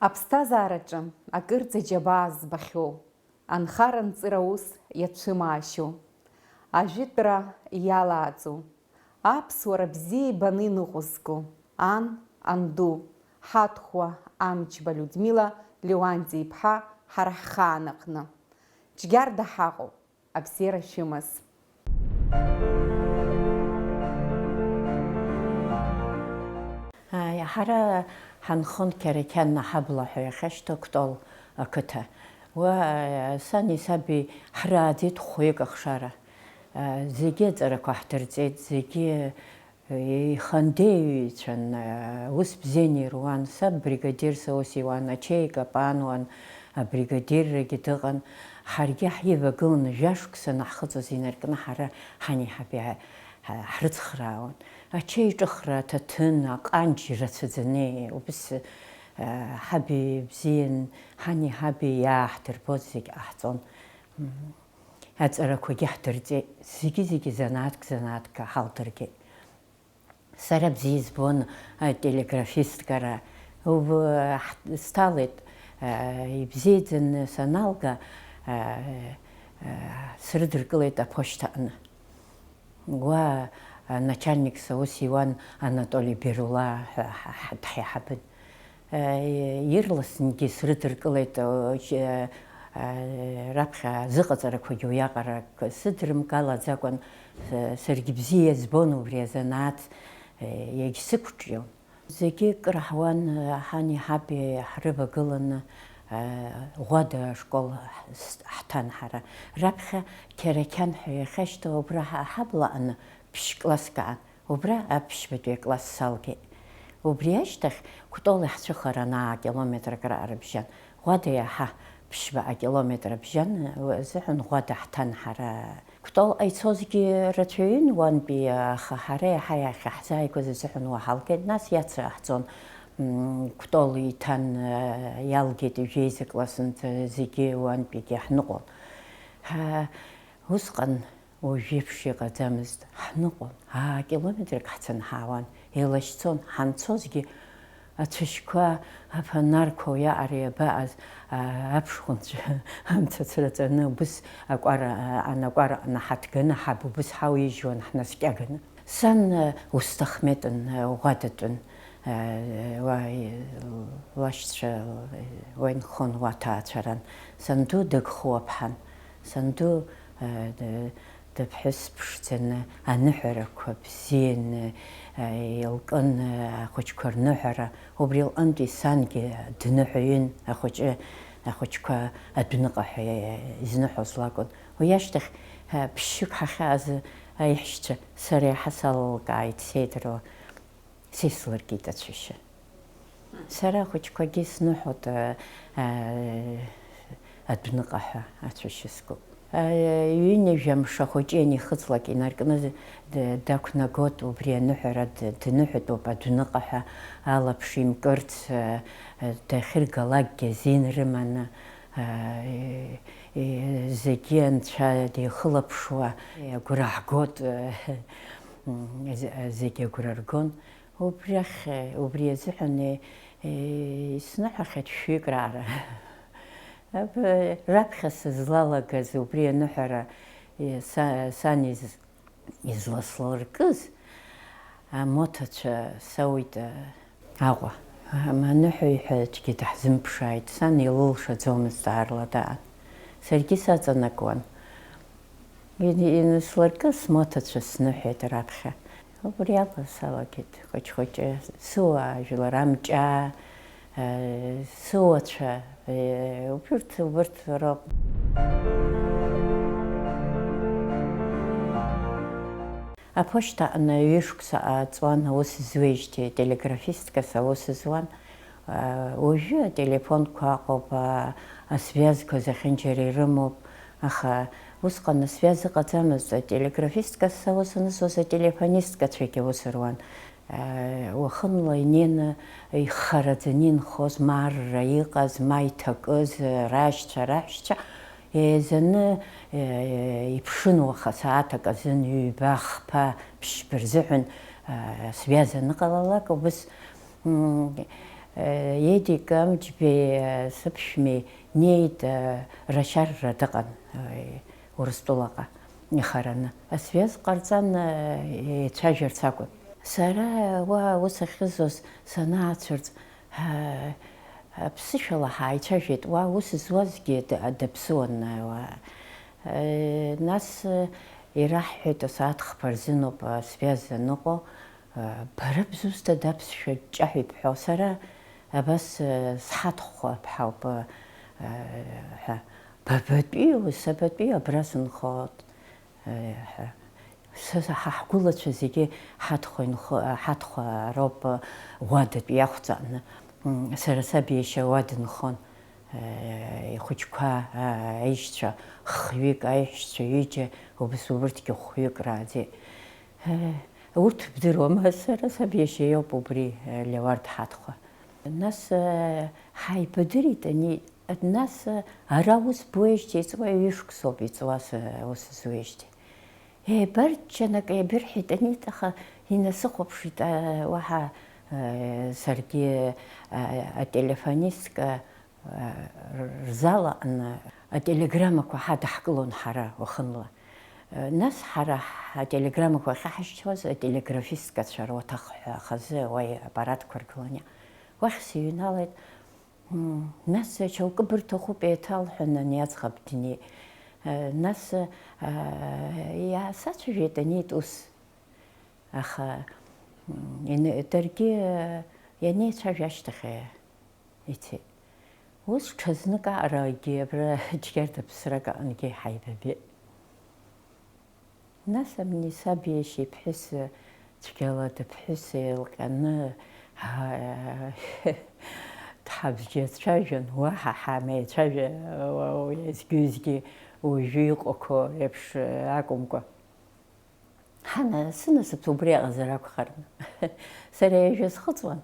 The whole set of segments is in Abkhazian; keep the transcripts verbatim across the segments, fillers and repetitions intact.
Аԥсҭазаараҿы акырӡа џьабаа збахьоу, анхара-нҵыра аус иацәымаашьоу, ажәытәра иалааӡоу, аԥсуара бзиа ибаны иныҟәызго, ан, анду, ҳаҭхәа Амҷба Людмила Леуанти-иԥҳа ҳара ҳхаан аҟны. Џьгьарда ҳаҟоуп. Абзиара шәымаз. Ааи, ҳара ҳанхон Қьарақьанна ҳабла ҳәа иахьашьҭоу Кәтол ақыҭа. Уа, сани саби ҳрааӡеит хәҩык ахшара. Зегьы аҵарақәа ҳдырҵеит, зегьы Ихандеиҩцәан, ус бзианы ируан. Саб бригадирс аус иуан, ачеи капануан, абригадиррагьы дыҟан. Ҳаргьы ҳивагыланы, жәашықәса анаҳхыҵуаз инаркны ҳара ҳани ҳаби ҳа-, ҳа-, ҳрыцхраауан. Ачеи ҿыхра аҭаҭын, аҟанџь рацәаӡаны, убыс, ҳаби бзиан, ҳани ҳаби иааҳдырбоз зегь ҟаҳҵон. Аҵарақәагьы ҳдырҵеит, зегьы-зегьы занааҭк-занааҭк ҳалдыргеит. Сара бзиа избон, а, телеграфисткара. Уб-, ҳ-, сҭалеит, а, ибзиаӡаны саналга, а, а, срыдыркылеит аԥошьҭа аҟны. Уа, а, начальникс аус иуан Анатоли Берула ҳәа ҳ-, ҳ-, дҳаиҳабын. Ирласнгьы срыдыркылеит, раԥхьа зыҟаҵарақәагьы уиаҟара акы сыдрымкалаӡакәан, саргьы бзиа избон убри азанааҭ, иагьсықәҿион. Зегьы кыр ҳуан, ҳани ҳаби ҳрывагыланы, Ӷәада ашкол ҳҭан ҳара. Раԥхьа Қьарақьан ҳәа иахьашьҭоу убра ҳа-, ҳаблаҟны ԥшь-класск аан. Убра аԥшьбатәи акласс салгеит. Убри ашьҭахь Кәтол иаҳцәыхаран аа километрак раҟара бжьан. Ӷәада иаҳа ԥшьба акилометр бжьан, азыҳәан Ӷәада ҳҭан ҳара. Кәтолҟа ицозгьы рацәаҩын уантәи, аха ҳара иаҳа иахьаҳзааигәаз азыҳәан уа ҳалгеит, нас иацаҳҵон, м, Кәтол иҭан, а, иалгеит ҩажәеиза класс нҵәа, зегьы уантәигьы ҳныҟәон. Ҳа, усҟан Уажә еиԥш иҟаӡамызт, ҳныҟәон, аа-километрак ҳцаны ҳаауан, еилашьцон, ҳанцозгьы ацәашьқәа, афонарқәа уиаҟара иабаҟаз, аа, аԥшхәынҵәы амца цраҵаны, убыс акәара, анакәара аҟны ҳаҭганы, ҳаб убыс ҳауижьуан ҳнаскьаганы. Сан, Усҭахметын, Ӷәадатәын, уа, лашьцәа, уа инхон, уа ҭаацәаран. Санду Дагхуаԥҳан. Санду, э, д-, дыԥҳәыс ԥшӡаны, аныҳәарақәа бзианы, э, илкын, э, ахәыҷқәа рныҳәара. Убри лҟынтәи сангьы дныҳәаҩын, ахәыҷы, ахәыҷқәа адәныҟа ҳәа изныҳәоз лакәын. Уи ашьҭахь, э, ԥшьшьык ҳахьааз аиҳәшьцәа сара иаҳа салылкааит, сеидру. Сеислыркит ацәашьы. Сара ахәыҷқәагьы сныҳәоит, а, а, адәныҟа ҳәа ацәашьы скуп. А, ҩынҩажәа мшы ахәыҷы ианихыҵлак инаркны д-, дақәнагоит, убри аныҳәара д-, дныҳәатәуп адәныҟа ҳәа алаԥш имкырц, а, а, дахьыргалакгьы азин рыманы, а, и-, и-, зегьы анцәа дихылаԥшуа, агәра ҳгоит, а, м, з-, зегьы агәра ргон. Убри ахь, убри азыҳәан, е, е, исныҳәахьеит шәҩык раара. Аб-, раԥхьа сызлалагаз убри аныҳәара, е, са-, сан из-, изласлыркыз, амоҭацәа сауит, а, Аҟәа. Ам-, аныҳәаҩ ҳәа аӡәгьы даҳзымԥшааит, сан илылшаӡомызт аарла даан. Саргьы саҵанакуан. Ин-, инслыркыз смоҭацәа сныҳәеит раԥхьа. Убри ала салагеит хәыҷ-хәыҷы. Сыуаажәлар, амҷаа, э, сыуацәа, э, убырҭ, убырҭ роуп. Аԥошьҭа аҟны ҩышықәса ааҵуан аус зуеижьҭеи, телеграфисткас аус зуан. Уажәы ателефонқәа ыҟоуп, асвиазқәа зехьынџьара ирымоуп, аха усҟан асвиаз ыҟаӡамызт, ателеграфисткас аус анысуаз ателефонисткацәагьы аус руан. Уахынла инеины иххараӡаны инхоз, ма арра иҟаз, ма иҭакыз, рашьцәа, раҳәшьцәа, еизаны, иԥшын уаха сааҭак азын ҩба, хԥа, ԥшьба рзыҳәан, асвиаз аныҟалалак, убыс, м, Едик Амҷбеи сыԥшәмеи неит, рашьарра дыҟан Урыстәылаҟа ихараны. Асвиаз ҟарҵан, еицәажәарц акәын. Сара уа аус ахьызуаз санаацәырҵ, аԥсышәала ҳааицәажәеит, уа аус зуазгьы даԥсуан. Нас ираҳҳәеит, асааҭ хԥа рзыноуп асвиаз аныҟоу. Бара бзусҭада аԥсшәа ҷҷаҳәа ибҳәо? Сара абас сҳаҭхәа бҳауп ҳәа. Бабатәиу, сабатәиу, абра сынхот ҳәа. Са, ҳа ҳгәылацәа зегьы ҳаҭхәа инхо-, ҳаҭхәа роуп, уадатәи иахәҵааны. Сара саб иашьа уа дынхон. Ихәыҷқәа, аишьцәа хҩык, аиҳәшьцәа ҩыџьа, убас убырҭгьы хәҩык рааӡеит. Урҭ бдыруама, сара саб иашьа иоуп убри, Леуард Ҳаҭхәа. Нас ҳаибадырит ани, нас ара ус буеижьҭеи иҵуа ҩышықәсоуп иҵуа ус зуеижьҭеи. Еибарччан акы иабырҳәеит ани, аха инасыхәаԥшит, уаҳа саргьы ателефонистка рзал аҟны ателеграммақәа ҳадаҳкылон ҳара уахынла. Нас ҳара ҳателеграммақәа ахьаҳашьҭуаз ателеграфисткацәа руаҭах ҳәа хазы уа аппаратқәа ргыланы уахь сыҩналеит. Нас џьоукы бырҭахуп еиҭалҳәан ани аӡӷаб днеи. Нас иаасацәажәеит анеит ус. Аха даргьы ианеицәажәа ашьҭахь ицеит. Ус ҽазнык аҟарагьы абра Џьгьарда ԥсрак аҟынгьы ҳаибабеит. Нас амни саб иашьа иԥҳәыс цәгьала дыԥҳәыс еилҟьаны дҳабжьацәажәон, уаҳа ҳамеицәажәа, уи азгьы-ҩызгьы уажәы иҟақәоу еиԥш акәымкәа. Ҳана-, сынасыԥ убри аҟазар акәхарын. Сара ҩажәа схыҵуан,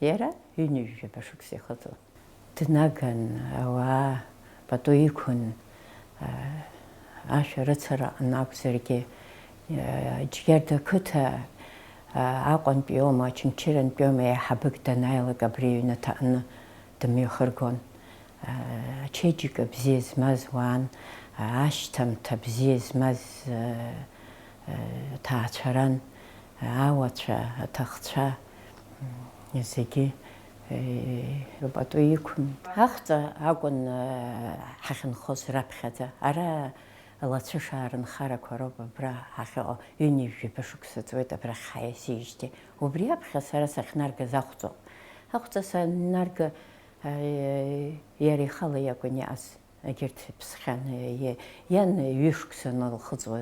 иара ҩынҩажәаба шықәса ихыҵуан. Днаган, ауаа пату иқәын, ашәарыцара аҟны акәзаргьы, Џьгьарда қыҭа Аҟәантәиоума, Очамчырантәиоума еиҳабык данааилак абри аҩнаҭа аҟны дымҩахыргон. Ачеиџьыка бзиа змаз уаан, ашьҭамҭа бзиа змаз ҭаацәаран, ауацәа, аҭахцәа, зегьы рпату иқәын. Ахәҵа акәын ҳахьынхоз раԥхьаӡа. Ара алацәышаа рынхарақәа роуп абра ҳахьыҟоу, ҩынҩажәаба шықәса ҵуеит абрахь ҳаиасижьҭеи. Убри аԥхьа сара сахьнаргаз ахәҵоуп. Ахәҵа саннарга, иара ихала иакәын иааз. Егьырҭ иԥсхьан, иан ҩышықәса анылхыҵуа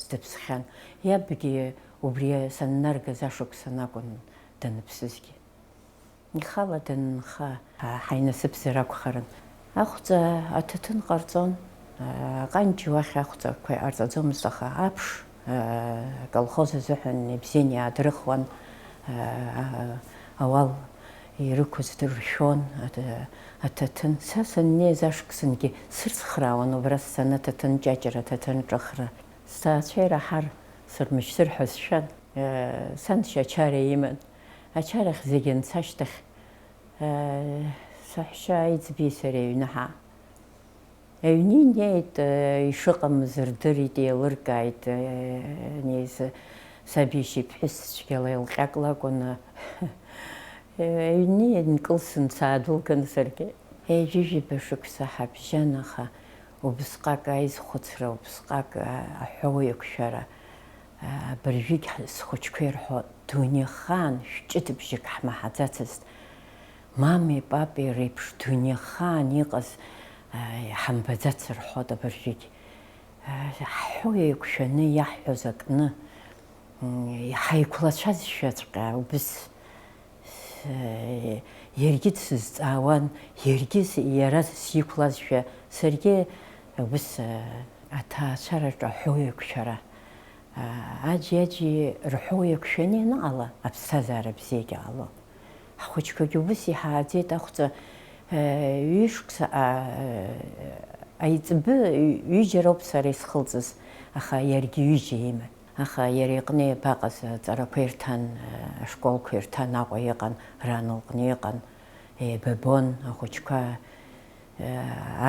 дыԥсхьан, иабгьы убри саннаргаз ашықәсан акәын даныԥсызгьы. Ихала данынха, ҳаинасыԥзар акәхарын. Ахәҵа аҭаҭын ҟарҵон, аҟанҷ уахь ахәҵақәа иҟарҵаӡомызт, аха аԥш, аколхоз азыҳәан ибзианы иаадрыхуан, ауал ирықәыз дыршәон аҭаҭын. Са саннеиз ашықәсангьы сырцхраауан убра сцаны аҭаҭын ҷаҷра, аҭаҭын ҿыхра. Сҭаацәа ираҳар, сырмышьҭыр ҳәа сшәан. Саншьа ачара иман. Ачарахь зегь анца ашьҭахь, саҳәшьа аиҵби сареи аҩны ҳа Аҩны инеит, ишыҟамыз рдырит, еилыркааит, ани саб иашьа иԥҳәыс цәгьала илҟьак лакәын. Аҩны инкылсын, саадәылган саргьы. Ҩажәижәаба шықәса ҳабжьан, аха убысҟак аизхәыцра, убысҟак аҳәоу еиқәшәара, абыржәгь схәыҷқәа ирҳәо, дунеихаан шәҷыдбжьык ҳмаҳаӡацызт. Мамеи папеи реиԥш дунеихаан иҟаз, ааи, ҳамбаӡац рҳәоит абыржәгь. Ааи, ҳҳәо еиқәшәаны иаҳҳәоз акны, м, ҳаиқәлацәазшәаҵәҟьа убыс, ааи, иаргьы дсызҵаауан, иаргьы с-, иара сиқәлазшәа, саргьы убыс, ааи, аҭаацәараҿы аҳәо еиқәшәара. Аџь-аџьи рҳәоу еиқәшәаны ианыҟала, аԥсҭазаара бзиагьы ҟалон. Ҳхәыҷқәагьы убыс иҳааӡеит, ахәҵа, ҩышықәса, аиҵбы ҩыџьа роуп сара исхылҵыз, аха иаргьы ҩыџьа иман. Аха иара иҟны иабаҟаз, аҵарақәа ирҭан, ашколқәа ирҭан, Аҟәа иҟан, ран лҟны иҟан, еибабон ахәыҷқәа,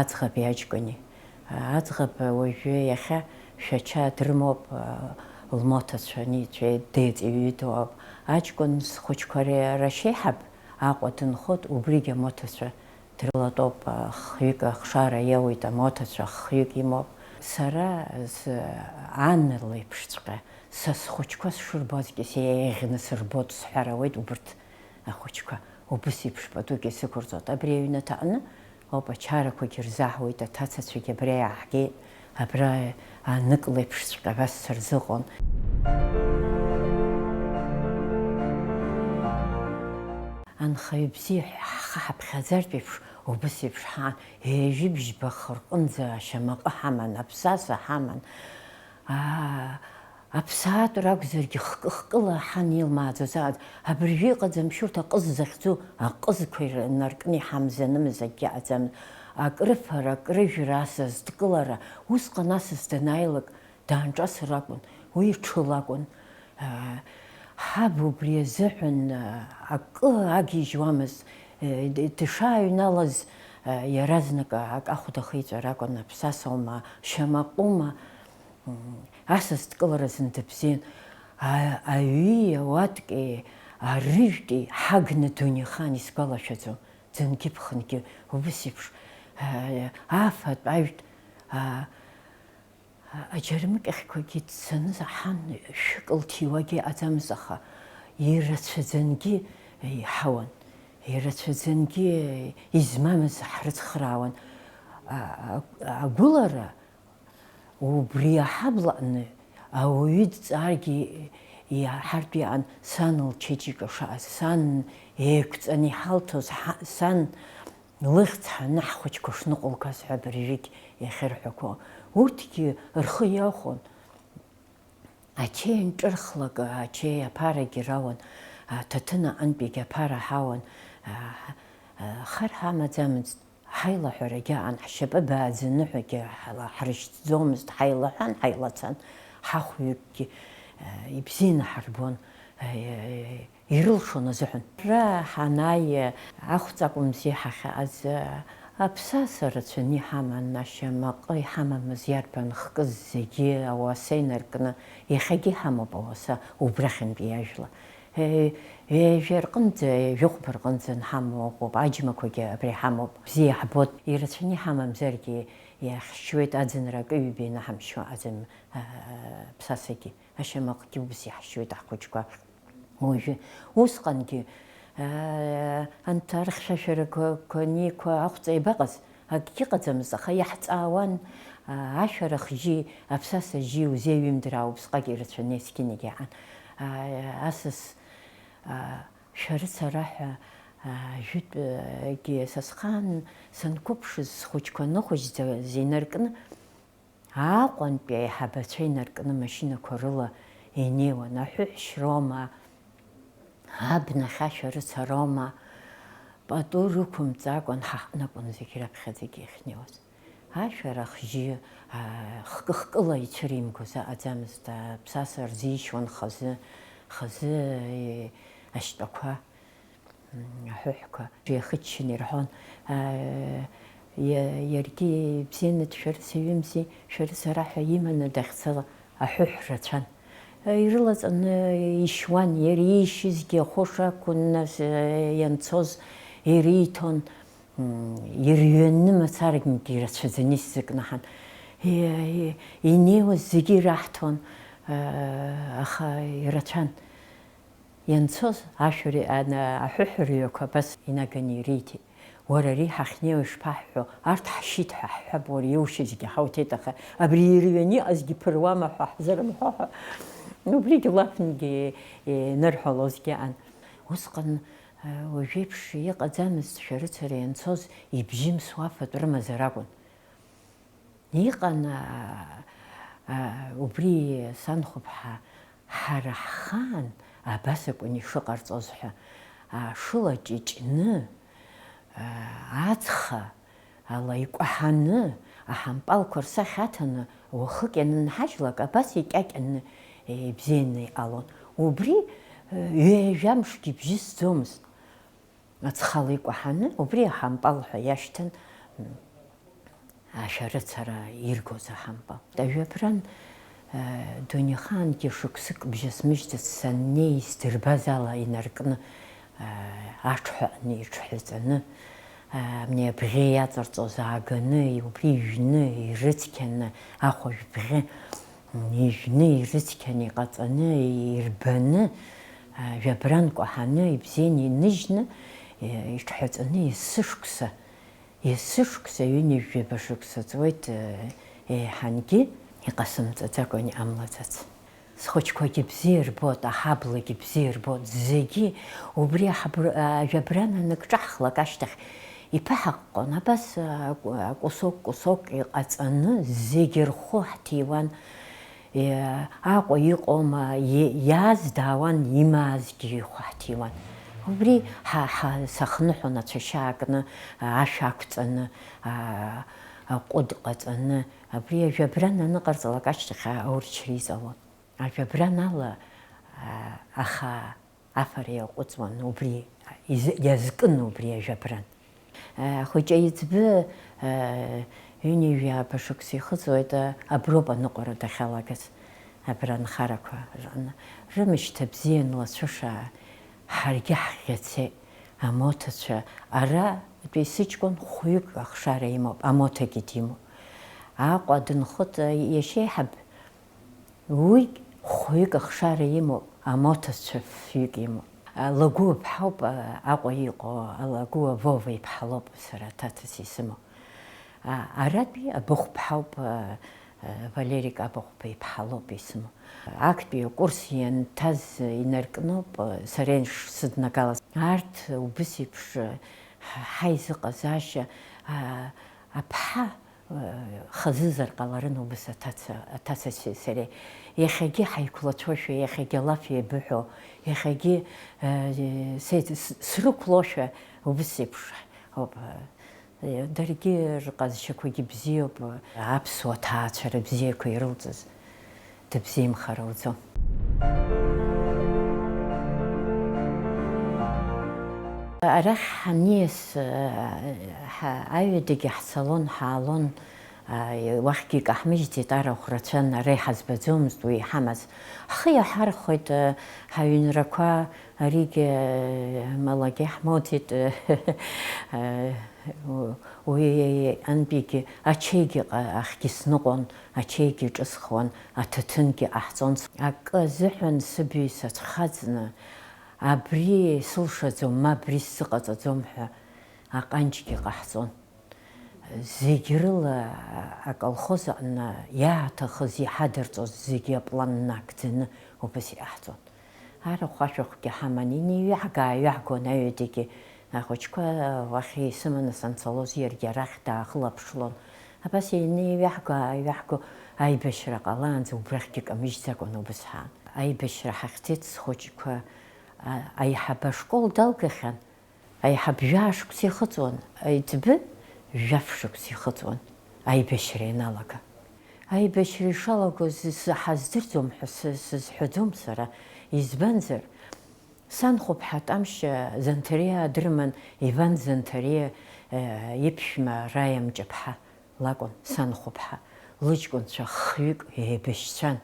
аӡӷаби аҷкәыни. Аӡӷаб уажәы иахьа Шәача дрымоуп, лмоҭацәа ницәеит, деиҵаҩы дууп. Аҷкәын зхәыҷқәа ра-, рашьеиҳаб Аҟәа дынхоит, убригь амоҭацәа дрылатәоуп, хҩык ахшара иауеит, амоҭацәа хҩык имоуп. Сара с-, ан леиԥшҵәҟьа, са схәыҷқәа сшырбозгьы, сеиӷьны сырбоит сҳәар ауеит убырҭ ахәыҷқәа. Убыс еиԥш патугьы сықәырҵоит. Абри аҩнаҭа аҟны ауп ачарақәагьы рзаҳуеит, аҭацацәагьы абра иааҳгеит, абра анык леиԥшҵәҟьа абас сырзыҟон. Анхаҩы бзиа ҳхы ҳаԥхьаӡартә еиԥш, убыс еиԥш ҳаан, ҩажәи бжьба хы рҟынӡа ашьамаҟы ҳаман, аԥсаса ҳаман. Аа, аԥсаатә ракәзаргьы хкы-хкыла ҳан илмааӡоз, аа, абыржәы иҟаӡам шьурҭ аҟыз захьӡу, аҟызқәа инаркны иҳамзанымыз акгьы ыҟаӡам. Акрыфара, акрыжәра, асас дкылара, усҟан асас данааилак, даанҿасыр акәын, уи ҽыла акәын. Ҳаб убри азыҳәан акы агьежьуамызт, дышааҩналаз иаразнак акы ахәда ахиҵәар акәын, аԥсасоума, шьамаҟума, асас дкыларазын дыбзиан. Аҩи ауаткеи арыжәтәи ҳагны дунеихаан исгәалашәаӡом, ӡынгьы ԥхынгьы убыс еиԥш, афатә-ажәтә, Аџьармыкьахьқәагьы дцаны ҳан шәык лҭиуагьы ыҟаӡамызт, аха ирацәаӡангьы иҳауан, ирацәаӡангьы измамыз ҳрыцхраауан. А-, а-, агәылара убри аҳаблаҟны ауаҩы дҵааргьы иаҳартә иҟан сан лчеиџьыка шааз, сан еиқәҵаны иҳалҭоз, ҳа-, сан Лыхьӡ ҳаны ҳхәыҷқәа шныҟәылгаз ҳәа абыржәгь иахьырҳәақәо, урҭгьы рхы иахәон. Ачеи анҿырхлак, ачеи аԥарагьы рауан, аҭаҭын аҟынтәигь аԥара ҳауан, хар ҳамаӡамызт, ҳаилаҳәарагьы аан, ҳшьапы бааӡаны ҳәагьы ҳрышьҭӡомызт, ҳаилаҳәан, ҳаилацан, ҳахәҩыкгьы ибзианы ҳарбон. Ирылшон азыҳәан. Ара ҳанааи, ахәҵ акәымзи ҳахьааз, аԥсаса рацәаны иҳаман, ашьамаҟы иҳамамыз иарбан хкыз зегьы ауаса инаркны, иахьагьы иҳамоуп ауаса убрахьынтәи иажәла. Ҩажәа рҟынӡа, ҩажәихәба рҟынӡа анҳамоу ыҟоуп, аџьмақәагьы абри ҳамоуп. Бзиа иаҳбоит, ирацәаны иҳамамзаргьы иаҳшьуеит, аӡынра акы-ҩба инаҳамшьо аӡын, аԥсасагьы, ашьамаҟгьы убас иаҳшьуеит ҳхәыҷқәа. Уажәы, усҟангьы, аа, анҭ архьшәашәарақәа, қәа, ниқәа ахәҵа иабаҟаз? Акгьы ыҟаӡамызт, аха иаҳҵаауан, аа, ашәарах жьи, аԥсаса жьи узеиҩымдраауа убысҟак ирацәаны есқьынагь иаан. Аа, асас, аа, шәарыцара ҳәа, аа, жәытәгьы са схаан санқәыԥшыз, схәыҷқәа ныхәыжьӡаз инаркны, Аҟәантәи аиҳабацәа инаркны машьынақәа рыла инеиуан, аҳәыҳә шьроума, абнахь ашәа рыцароума, пату рықәымҵакәан, ҳаҳҭнықәын зегь раԥхьаӡагьы иахьнеиуаз. Ашәарах жьы, аа, хкы-хкыла ицәыримгоз ыҟаӡамызт, аԥсаса рзишьуан хазы, хазы, э, ашьтәақәа. Аҳәыҳәқәа иахыччаны ирҳәон, иа-, иаргьы ибзианы дшәарыцаҩымзи, шәарыцара ҳәа иманы дахьцалак аҳәыҳә рацәан. Ирылаҵаны ишьуан, иара иишьызгьы ахәы шакәын, нас, ианцоз ириҭон, ирҩаны мацарагьы ирацәаӡаны исзакнаҳан. И-, и-, инеиуаз зегьы ираҳҭон, аха ирацәан. Ианцоз ашәа ри-, ана-, аҳәыҳә рҩақәа абас инаганы ириҭеит. Уара ари ҳахьнеиуа ишԥаҳҳәо, арҭ ҳшьит ҳәа ҳҳәап, уара иушьызгьы ҳауҭеит, аха абри ирҩаны иҟазгьы ԥыруама ҳәа ҳзырымҳәо ҳәа, убригьы лафынгьы, е, инырҳәалозгьы аан. Усҟан, а, уажәеиԥш иҟаӡамызт шәарыцара ианцоз, ибжьымсуа афатә рымазар акәын. Иҟан, аа, аа, убри санхәыԥҳа, ҳара ҳхаан абас акәын ишыҟарҵоз ҳәа, ашыла ҷыҷны, аа, ацха ала икәаҳаны, аҳампалқәа рсахьа аҭаны, уахык ианынҳажьлак, абас икьакьаны ибзианы иҟалон. Убри ҩажәа мшгьы бжьысӡомызт. Ацхала икәаҳаны, убри аҳампал ҳәа иашьҭан, ашәарыцара иргоз аҳампал. Ажәабран, дунеихаангьы шықәсык бжьысмыжьӡац саннеи, исдырбаз ала инаркны, аҽҳәа аҟны иҽҳәаҵаны, абни абӷьы иаҵарҵоз ааганы, убри ижәны, ирыцқьаны, ахәажә бӷьы ижәны, ирыцқьаны, иҟаҵаны, ирбаны, жәабран кәаҳаны, ибзианы иныжьны, иҽҳәаҵаны есышықәса, есышықәса, ҩынҩажәаба шықәса ҵуеит, еиҳангьы иҟасымҵаӡакәан иҟамлаӡац. Схәыҷқәагьы бзиа рбот, аҳаблагьы бзиа рбот, зегьы убри аҳабр-, ажәабран аныкҿаҳхлак ашьҭахь иԥыҳаҟҟон, абас акәсок-кәсок иҟаҵаны зегьы рхәы ҳҭиуан. Е, Аҟәа иҟоума, е, иааз даауан, имаазгьы ихәы ҳҭиуан. Убри ҳа, ҳа, сахныҳәон ацәашьа аакны, ашә ақәҵаны, а, аҟәыд ҟаҵаны, абри ажәабран аныҟарҵалак ашьҭахь аурчра иҵалон. Ажәабран ала, а, аха афара иаҟәыҵуан убри, из-, иазкын убри ажәабран. Ахәыҷы аиҵбы, ҩынҩажәи ааба шықәса ихыҵуеит, аброуп аныҟәара дахьалагаз, абра анхарақәа рҟны. Рымышьҭа бзиан лацәыша, ҳаргьы ҳӷьацеит, амоҭацәа, аратәи сыҷкәын хәҩык ахшара имоуп, амоҭагьы димоуп. Аҟәа дынхоит, иашьеиҳаб Уигь хәҩык ахшара имоуп, амоҭацәа фҩык имоуп. Лагәыа ԥҳауп, Аҟәа иҟоу, Лагәыа Вова иԥҳа лоуп сара аҭацас исымоу. Аратәи абыхә ԥҳауп, Валерик Абыхәба иԥҳа лоуп исымоу. Актәи акурс ианҭаз инаркноуп сара ишсыднагалаз. Арҭ убыс еиԥш ҳаизыҟазаашьа, аԥҳа Хазызар ҟаларын убыс аҭаца, аҭацаси сареи. Иахьагьы ҳаиқәлацәоушәа, иахьагьы алаф еибыҳәо, иахьагьы, э, се-, с-, срықәлошәа убыс еиԥш ауп. Э, даргьы рҟазшьақәагьы бзиоуп, аԥсуа ҭаацәара бзиақәа ирылҵыз. Дыбзиамхар лӡом. Арахь ҳаниас, ҳа-, аҩадагьы ҳцалон, ҳаалон, уахьгьы икаҳмыжьӡеит, арахә рацәан, ара иҳаӡбаӡомызт уи иҳамаз. Ҳхы иаҳархәеит, ҳаҩнрақәа, аригьы малагьы ҳмоуӡеит. Уи антәигьы ачеигьы ҟа-, ахьгьы сныҟәон, ачеигьы ҿысхуан, аҭаҭынгьы ҟаҳҵон. Акы азыҳәан сыбаҩ сацәхаҵны, абри сылшаӡом, ма абри сзыҟаҵаӡом ҳәа аҟанҷгьы ҟаҳҵон. Зегь рыла аколхоз аҟны иааҭахыз, иҳадырҵоз зегьы аплан нагӡаны убас иҟаҳҵон. Арахә-ашәахәгьы ҳаман, инеиҩаҳга-ааҩаҳгон аҩадагьы. Ахәыҷқәа уахь исыманы санцалоз, иаргьы арахь даахылаԥшлон. Абас инеиҩаҳга-ааҩаҳго аибашьра ҟалаанӡа убрахьгьы камыжьӡакәан убыс ҳаан. Аибашьра ҳахьӡеит схәыҷқәа, а-, аиҳабы ашкол далгахьан. Аиҳаб жәаа шықәса ихыҵуан, аиҵбы жәаф шықәса ихыҵуан, аибашьра ианалага. Аибашьра ишалагоз сзы-, ҳаздырӡом ҳәа сы-, сызҳәаӡом сара, избанзар, санхәыԥҳа Тамшьа Занҭариаа дрыман, Иван Занҭариа, э, иԥшәма Раиа Мҷыԥҳа лакәын санхәыԥҳа. Лыҷкәынцәа хҩык еибашьцәан,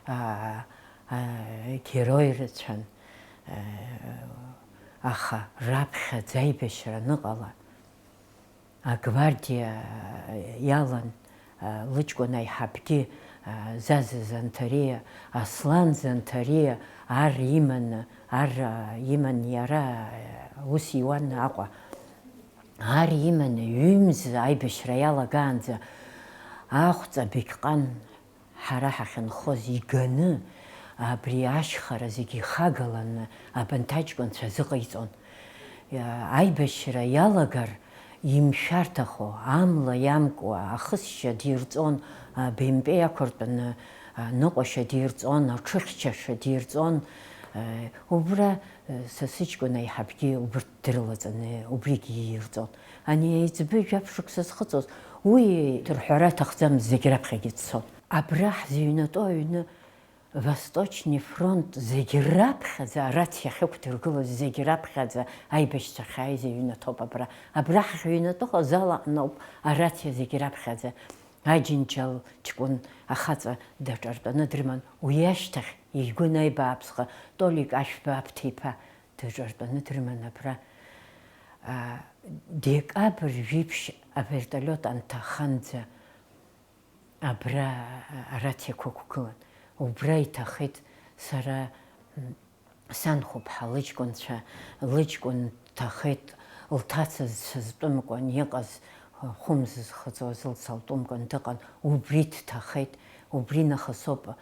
аа, аа, герой рацәан, аа, аха раԥхьаӡа аибашьра аныҟала, агвардиа иалан, аа, лыҷкәын аиҳабгьы, аа, Заза Занҭариа, Аслан Занҭариа ар иманы, ар, аа, иман иара, аа, ус иуан Аҟәа. Ар иманы ҩымз аибашьра иалагаанӡа ахәҵа Беқьҟан ҳара ҳахьынхоз иганы, абри ашьхара зегьы ихагаланы абанҭ аҷкәынцәа азыҟаиҵон. Аибашьра иалагар имшәарҭахо, амла иамкуа ахысшьа дирҵон, абемпеи ақәыртәаны аныҟәашьа дирҵон, аҽыхьчаша дирҵон. Убра са сыҷкәын аиҳабгьы убырҭ дрылаҵаны убригьы иирҵон. Ани аиҵбы жәаф шықәса зхыҵуаз, уи рҳәара аҭахӡамызт, зегь раԥхьагьы дцон. Абра ҳзыҩнатәоу аҩны Восточни фронт зегь раԥхьаӡа, арациа ахьықәдыргылаз зегь раԥхьаӡа аибашьцәа ахьааиз аҩнаҭоуп абра. Абра ҳаҩнатәы ҟазала ауп арациа зегь раԥхьаӡа. Аџьынџьал ҷкәын ахаҵа даҿартәаны дрыман, уи ашьҭахь игәы наибааԥсҟа Толик Ашәба Аԥҭа-иԥа даҿартәаны дрыман абра. Декабрь жәиԥшь авертолиот анҭаханӡа абра арациақәа ықәгылан. Убра иҭахеит сара, м, санхәыԥҳа лыҷкәынцәа, лыҷкәын дҭахеит, лҭаца дсызтәымкәан иҟаз, хәымз зхыҵуаз лцалтәымкәан дыҟан, убри дҭахеит, убри нахыс ауп,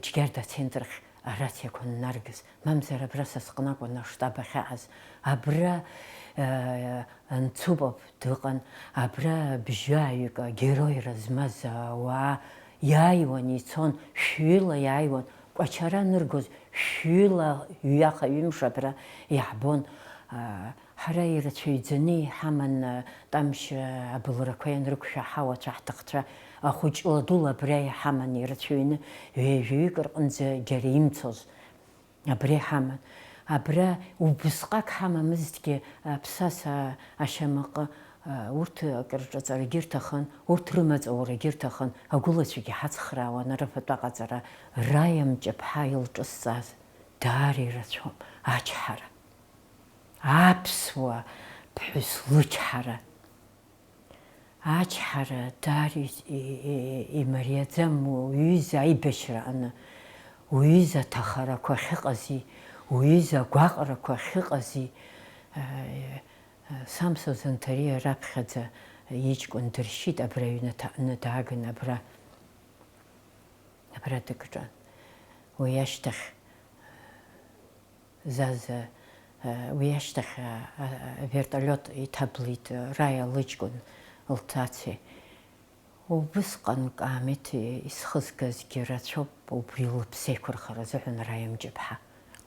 џьгьарда ацентрахь арациақәа ннаргаз, мамзар абра са сҟны акәын аштаб ахьаҟаз, абра, э, Анцупов дыҟан, абра бжьааҩык агероира змаз ауаа иааиуан, ицон, шәҩыла иааиуан, Кәачара аныргоз, шәҩыла ҩаха ҩымш абра иаҳбон. А, ҳара ирацәаҩӡаны иҳаман, а, Тамшь, а, абылрақәа ианрықәшәа ҳауацәа, ҳҭахцәа, ахәыҷла дула абра иҳаман ирацәаҩны, ҩажәаҩык рҟынӡа џьара имцоз. Абри ҳаман. Абра убысҟак ҳамамызҭгьы, аԥсаса, ашьамаҟы, а, урҭ акыр ҿаҵарагьы рҭахын, урҭ рымаҵ аурагьы рҭахын, агәылацәагьы ҳацхраауан, рыфатә аҟаҵара. Раиа Мҷаԥҳа илҿысҵаз даара ирацәоуп, ачҳара. Аԥсуа ԥҳәыс лычҳара. Ачҳара даара и-, и-, и-, имариаӡам уҩыза аибашьра аҟны, уҩыза аҭахарақәа ахьыҟази, уҩыза агәаҟрақәа ахьыҟази, э, э, Самсо Занҭариа раԥхьаӡа иҷкәын дыршьит, абра аҩнаҭа аҟны дааган абра, абра дыкҿан. Уи ашьҭахь Заза, уи ашьҭахь, а, а, авертолиот иҭаблит, Раиа лыҷкәын лҭацеи. Убысҟан Каамеҭ исхызгазгьы рацәоуп, убри лыԥсеиқәырхара азыҳәан Раиа Мҷаԥҳа.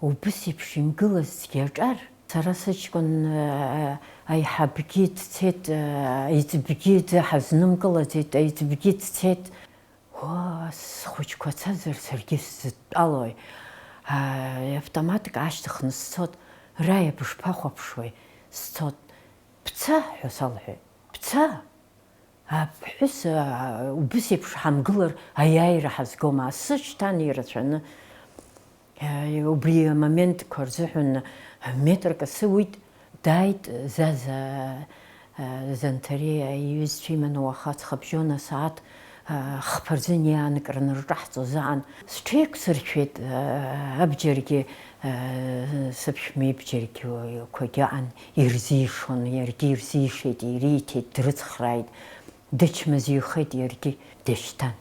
Убыс еиԥш имгылазҭгьы аҿар, сара сыҷкәын, а, аиҳабгьы дцеит, а, аиҵбгьы ҳазнымкылаӡеит, аиҵбгьы дцеит. Оо, схәыҷқәа цазар саргьы сзыдтәалои? Аа, автоматик аашьҭыхны сцот, Раиа, бышԥахәаԥшуеи? Сцот, бца ҳәа салҳәеит, бца! Аԥҳәыс, аа, убыс еиԥш ҳамгылар аиааира ҳазгома, асы шьҭан ирацәаны. Убри амоментқәа рзыҳәан метрак асы уит, дааит Заза, Занҭариа иҩызцәа иманы уаха аҵхыбжьон асааҭ хԥа рзын иаанкраны рҿаҳҵоз аан. Сҽеиқәсыршәеит, абџьаргьы, сыԥшәма ибџьаргьы қәагьы аан ирзишон, иаргьы ирзишеит, ириҭеит, дрыцхрааит, дычмазаҩхеит, иаргьы дышьҭан.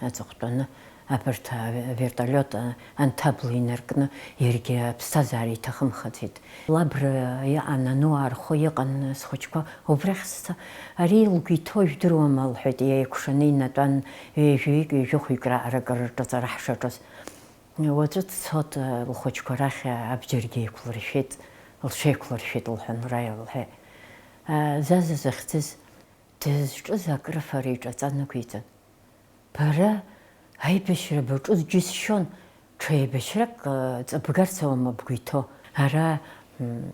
Аҵыхәтәаны абарҭ авертолиот анҭаблы инаркны иаргьы аԥсҭазаара иҭахымхаӡеит. Лабра иҟан, ануаа рхәы иҟан схәыҷқәа, убрахь сца, ари лгәы иҭоу жәдыруама, лҳәеит, еикәшаны инатәан ҩажәаҩык, ҩажәохәҩык раҟара акыр рҿаҵара ҳшаҿыз. Уаҵәы дцот, лхәыҷқәа рахь абџьаргьы еиқәлыршәеит, лҽеиқәлыршәеит, лҳәан, Раиа лҳәеит. Заза захьӡыз дызҿыз акрыфара иҿаҵа нықәиҵан. Бара аибашьра баҿыз џьысшьон, ҽа еибашьрак, ы, ҵабгарц ауама бгәы иҭоу? Ара, м,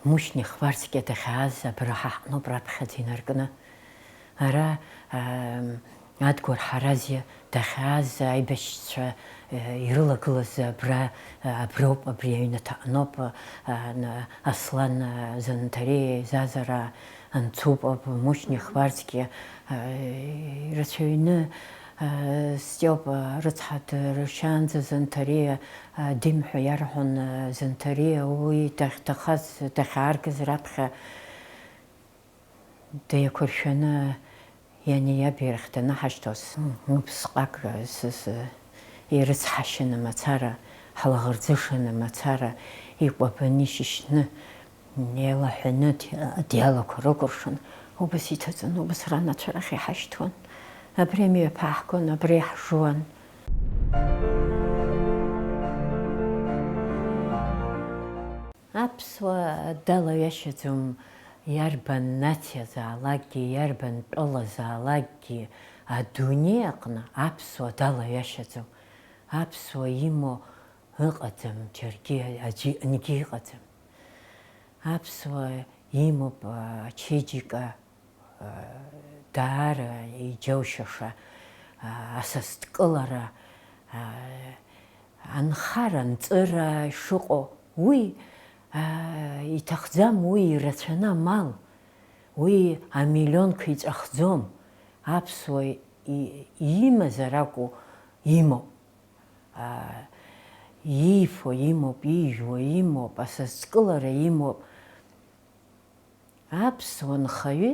Мушьни Хварцкиа дахьааз абра ҳа ҳҟноуп раԥхьаӡа инаркны. Ара, ам, Адгәыр Ҳаразиа дахьааз аибашьцәа, ы, ирылагылаз абра, ы, аброуп, абри аҩнаҭа аҟноуп, ы, ан-, Аслан, ы, Занҭариа, Зазара, Анцупов, Мушьни Хварцкиа, ирацәаҩны, Стиопа рыцҳа дыршьаанӡа Занҭариа, Дим ҳәа иарҳәон, Занҭариа уи дахьҭахаз, дахьааргаз раԥхьа деиқәыршәаны иани иаби рахь данаҳашьҭуаз, убысҟак сыс-, ирыцҳашьаны мацара, ҳлаӷырӡышаны мацара, икәабаны ишьышьны, илаҳәаны ди-, адиалақәа рыкәыршан, убас иҭаҵаны, убас ранацәа рахь иҳашьҭуан. Абри амҩаԥаҳгон, абра иаҳжуан. Аԥсуа далаҩашьаӡом, иарбан нациазаалакгьы, иарбан тәылазаалакгьы, адунеи аҟны аԥсуа далаҩашьаӡом. Аԥсуа имоу ыҟаӡам, џьаргьы аӡәы иҟангьы иҟаӡам. Аԥсуа имоуп ачеиџьыка, даара иџьоушьаша, асасдкылара, анхара, анҵыра шыҟоу, уи иҭахӡам, уи ирацәаны амал, уи амиллионқәа иҵәахӡом, аԥсуа имазар акәу имоуп. Иифо имоуп, иижәуа имоуп, асасдкылара имоуп. Аԥсуа нхаҩы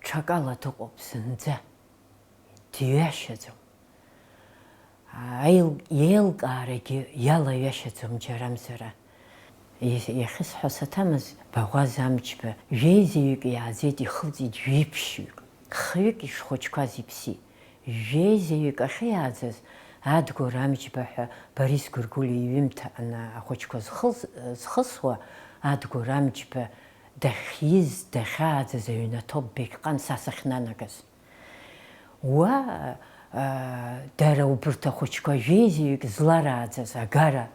ҽакала дыҟоуп зынӡа, диҩашьаӡом. Аил-, иеилкаарагьы иалаҩашьаӡом џьарамзара. Иахьа-, иахьысҳәо саҭамыз, Баӷәаз Амҷба жәеизаҩык иааӡеит, ихылҵит жәиԥшьҩык. Хҩык ишхәыҷқәаз иԥсит. Жәеизаҩык ахьиааӡаз, Адгәыр Амҷба ҳәа Борис Гәыргәлиа иҩымҭа ана ахәыҷқәа зхылс-, зхысуа, Адгәыр Амҷба дахьиз, дахьааӡаз аҩнаҭоуп Беқьҟан са сахьнанагаз. Уа, а, дара убырҭ ахәыҷқәа жәеизаҩык зларааӡаз агара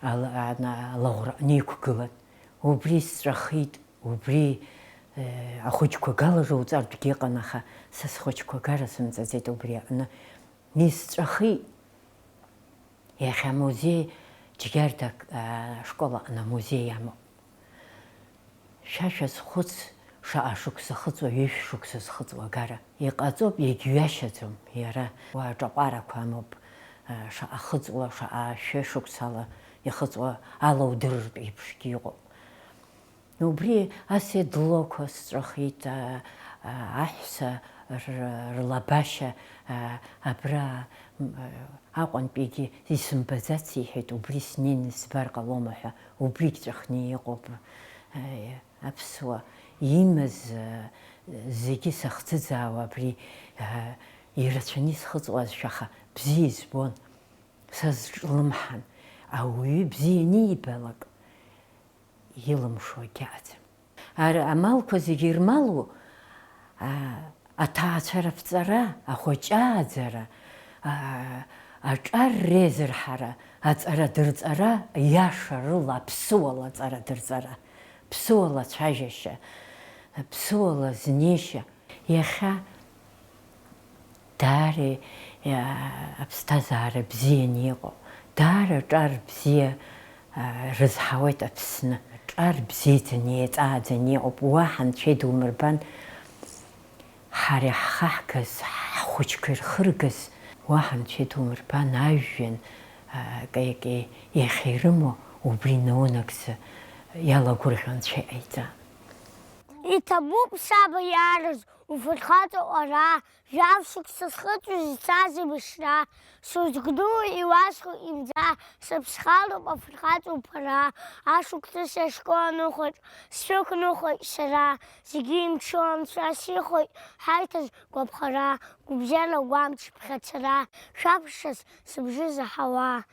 ала-, ана-, алаӷәра аниқәгылан. Убри сҵәахит, убри, э, ахәыҷқәа галажоуҵартәгьы ыҟан, аха са схәыҷқәа гара сымҵаӡеит убри аҟны. Исҵәахит. Иахьа амузеи, Џьгьарда, а, ашкол аҟны амузеи амоуп. Шәа шәазхәыц, шаҟа шықәса хыҵуа, ҩышә шықәса зхыҵуа агара. Иҟаҵоуп, иагьҩашьаӡом иара. Уа аҿаҟәарақәа амоуп, а, шаҟа хыҵуа, шаҟа шәы шықәсала ихыҵуа ала удырыртә еиԥшгьы иҟоуп. Убри асеидлоқәа сҵәахит, а, а, аҳәса р-, рлабашьа, а, абра, м, а, Аҟәантәигьы исымбаӡац, иҳәеит, убри снеины сбар ҟалома ҳәа, убригь ҵәахны иҟоуп, а, аԥсуа имаз, а, зегьы сахӡыӡаауа абри, а, ирацәаны исхыҵуазшәа, аха бзиа избон, сазҿлымҳан, ауаҩы бзиа анибалак, илымшо агьаҟаӡам. Ар-, амалқәа зегьы ирмалу, а, аҭаацәара аԥҵара, ахәаҷааӡара, а, аҿар реизырҳара, аҵара-дырҵара, иаша рыла аԥсыуала аҵара-дырҵара, ԥсыуала ацәажәашьа, ԥсыуала азнеишьа. Иахьа Даара, иа-, аԥсҭазаара бзианы иҟоуп. Даара ҿар бзиа, а, рызҳауеит Аԥсны. Ҿар бзиаӡаны, еиҵааӡаны иҟоуп. Уаҳа анцәа идумырбан, ҳара иаҳхаҳгаз, ҳхәыҷқәа ирхыргаз, уаҳа анцәа идумырбан, ажәҩан, а, кеи-кеи иахьа ирымоу, убри наунагӡа иалагәырӷьо анцәа иҟаиҵа. Иҭабуп саба иаарыз уфырхаҵа уара, Жәаф шықәса схыҵуеит ицаз амышра, сузгәдууеит иуасҳәо имӡа, сыԥсхалоуп афырхаҵа уԥара, ашықәсыс иашьҭоу аныхәаҿ, сшәықәныхәоит сара, зегьы имҽу анцәа сихоит, ҳаиҭаз гәаԥхара, гәыбзиара гәамч ԥхьацара, шәаԥшас сыбжьы заҳауа.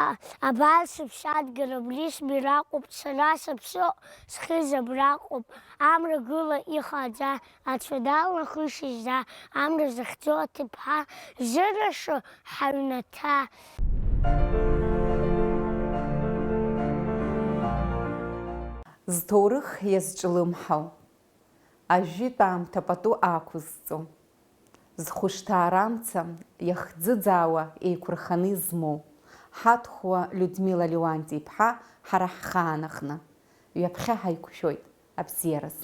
А-, абар сыԥсадгьыл абри сбираҟуп, сара сыԥсы схыз абраҟоуп, амра гыла ихааӡа, Ацәа далнахышьа зда, амра захьӡу аҭыԥҳа, зырашо ҳаҩнаҭа. Зҭоурых иазҿлымҳау, ажәытә аамҭа пату аақәызҵо, зхәышҭаара амца иахӡыӡаауа еиқәырханы измоу, ҳаҭхәа Людмила Леуанти-иԥҳа ҳара ҳхаанахны, ҩаԥхьа ҳаиқәшәоит абзиараз.